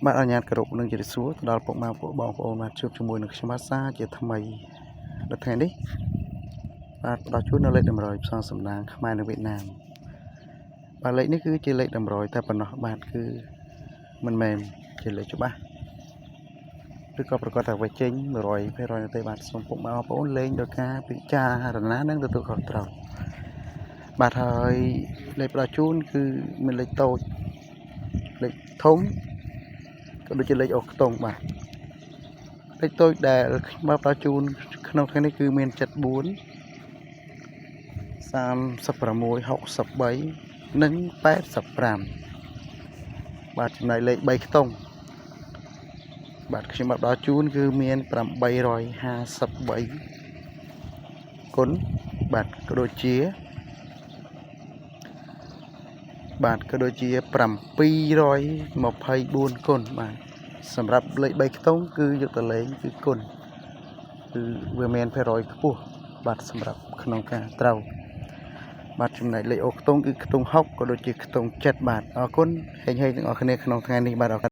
បាទអនុញ្ញាតគោរពនឹងជម្រាបសួរទៅដល់ពុកម៉ែបងប្អូនបាទជួបជាមួយនឹងខ្ញុំបាទសាជាថ្មីដល់ថ្ងៃនេះបាទផ្ដល់ជូននៅលេខតម្រុយផ្សងសំណាងខ្មែរនៅវៀតណាមបាទលេខនេះគឺជាលេខតម្រុយតែប៉ុណ្ណោះបាទគឺមិនមែនជាលេខច្បាស់ឬក៏ប្រកាសថាវាចេញ100%នោះទេបាទសូមពុកម៉ែបងប្អូនលេងដោយការពិចារណានិងទទួលខុសត្រូវបាទហើយលេខផ្ដល់ជូនគឺមានលេខតូចលេខធំ ក៏ដូចជាលេខអូសខ្ទង់បាទលេខតូចដែលខ្ញុំបាទផ្ដល់ជូនក្នុងថ្ងៃនេះគឺមាន74 36 63និង85បាទចំណែកលេខ3ខ្ទង់បាទខ្ញុំបាទផ្ដល់ជូនគឺមាន853គុណបាទក៏ដូចជាបាទក៏ដូចជា724គុណបាទសម្រាប់លេខ3ខ្ទង់គឺយកទៅលេងគឺគុណគឺវាមានភាគរយខ្ពស់បាទសម្រាប់ក្នុងការត្រូវបាទចំណែកលេខអូខ្ទង់គឺខ្ទង់6ក៏ដូចជាខ្ទង់7បាទអរគុណហេងហេងទាំងអស់គ្នាក្នុងថ្ងៃនេះបាទអរគុណ។